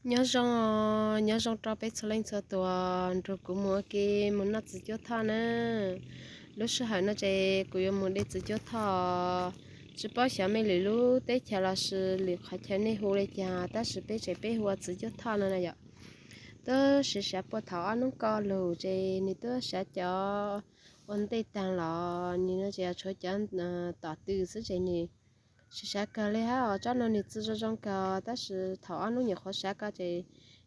Nyob zoo, nyob zoo rau peb txhua leej txhua tus nrog kuv mus ua ke mus noj txiv cuab thoj na. Lub sij hawm no ces kuv yuav mus de txiv cuab thoj, tsis paub xyov mej lwm lub teb chaws los sis lwm qhov chaw nej hu li cas, tab sis peb tsev peb hu ua txiv cuab thoj no na yom. Twb siv siv puag thaum ob hnub ko lug ces nws twb siv cov ua ntej taag los nws no ces tshuav cov tom tw xwb ces nws siv siv kawg li hab os. Tsob no nws txi zoo zoo kawg tab sis thaum ob hnub nyuam qhuav siv ko ces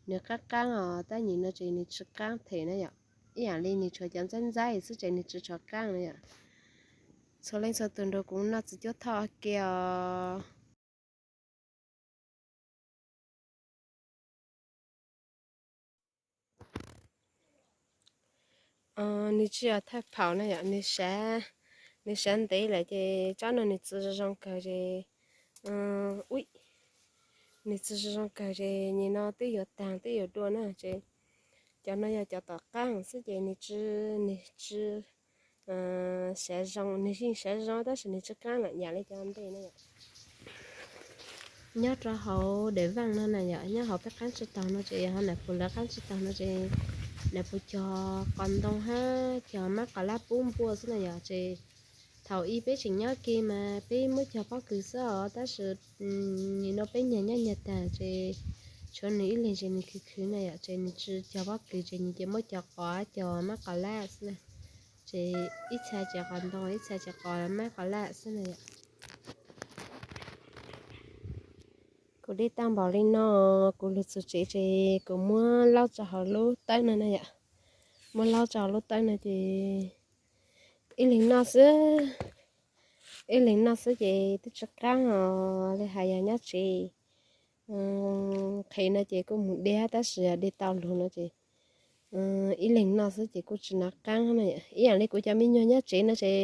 nws qaab qaab os, tab nim no ces nws tsi qaab them na yom. Ib yaam li nws tshuav cov ntxaib ntxaib xwb ces nws tsi tshuav qaab na yom. Txhua leej txhua tus nrog kuv noj txiv cuab thoj ke os. Nws tsis yog thawj phaum na yom, nws siv ntev lawm ces tsob no nws txi zoo zoo kawg ces, ui, nws txi zoo zoo kawg ces nim no twb yuav taag twb yuav dua na ces cov no yog cov tom qaab xwb ces nws tsi, nws tsi siv zoo, nws yeej siv zoo tab sis nws tsi qaab lawm yam li cov ntej na yom. Nyob rau hauv dawm vaaj no na yom, nyob hauv peb qaab tsi taug no ces yog hauv nam puv lawv qaab tsi taug no ces nam puv cog qos ntoo hab cog mab qos lab pub npua xwb na yom. Ces thaum ub peb tseem nyob ke mas peb muab cog pob kws xwb os, tab sis nim no peb nyag nyob nyag taag ces tshuav nws ib leeg ces nws khwv khwv na yom, ces nws tsi cog pob kws ces nws ces muab cog qos cog mab qos lab xwb na. Ces ib txha ces qos ntoo, ib txha ces qos mab qos lab xwb na yom. Kuv de tau npaum li no, kuv lug txug tsev ces kuv muab laub rau hauv lub tawb no na yom. Muab laub rau hauv lub tawb no ces ib leeg noj xwb, ib leeg noj xwb ces twb tsi qaab os. Li hais yog nyob tsev qhev no ces kuj mus de hab, tab sis yog de tau lug no ces ib leeg noj xwb ces kuj tsi nov qaab na. Ib yaam li kuv cov me nyuag nyob tsev no ces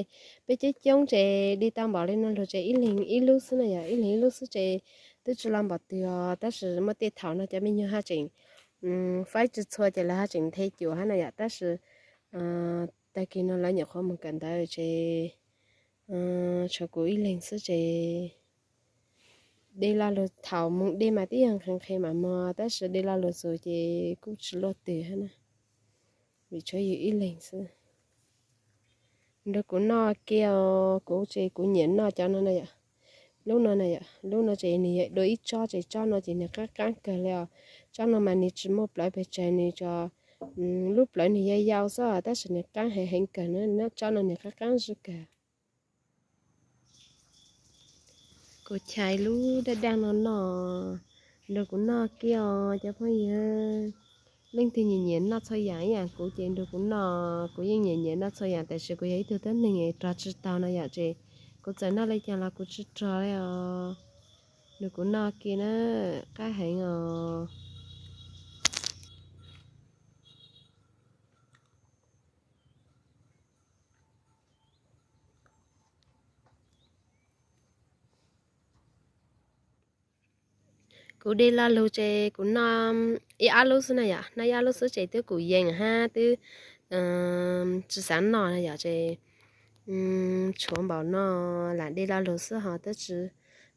peb coob coob ces de tau npaum li no lug ces ib leeg ib lub xwb na yom, ib leeg ib lub xwb ces twb tsi lo npaum twg os. Tab sis muaj tej thaum no cov me nyuag haj tseem faib tsi txhua ces lawv haj tseem nthe cuam hab na yom, tab sis tag kis no lawv nyuam qhuav mus kawm ntawv ces tshuav kuv ib leeg xwb ces de lo lug, thaum mus de mas twb yog nqhis nqhis mam mog, tab sis de lo lug txug ces kuj tsi luaj twg hab na, vim tshuav yus ib leeg xwb. Nrog kuv noj ke os, kuv ces kuv nyiam noj cov no na yom. Lub no na yom, lub no ces nws yog dua ib tsob ces tsob no ces nws qaab qaab kawg li os. Tsob no mas nws tsi muaj plawv pes tsawg, nws tso lub plawv nws yog yau xwb tab sis nws qaab heev heev kawg na, tsob no nws qaab qaab zog kawg. Kuv chais lub daj daj no noj, nrog kuv noj ke os cov phooj ywg. Leej twg nyiam nyiam noj txhua yaam ib yaam kuv ces nrog kuv noj, kuv yeej nyiam nyiam noj txhua yaam, tab sis kuv yog ib tug tuab neeg rog tsi taug no yom, ces kuv txawm noj li cas los kuv tsi rog li os. Nrog kuv noj ke na, qaab heev os. Kuv de lo lug ces kuv noj ib ob lub xwb na yom, noj ib ob lub xwb ces twb kuv yees hab twb tsi xaav noj na yom, ces tshuav npaum no lam de lo lug xwb ho twb tsi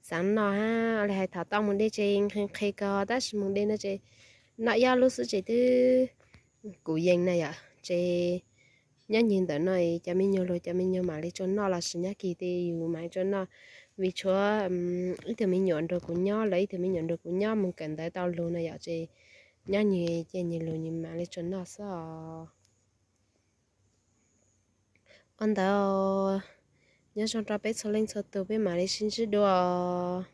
xaav noj hab. Li hais thaum tau mus de ces nqhis nqhis kawg, tab sis mus de no ces noj ib ob lub xwb ces twb kuv yees na yom, ces nyob ncig ntawm no cov me nyuam lug cov me nyuam mam li tso noj los sis nyob kis tes yus mam li tso noj, vim tshuav ib tug me nyuam nrog kuv nyob, lawv ib tug me nyuam nrog kuv nyob mus kawm ntawv tau lug na yom, ces nyob ncig ces nyias lug nyias mam li tso noj xwb os. Ua ntawd nyob zoo rau peb txhua leej txhua tus, peb mam li sib ntsib dua os.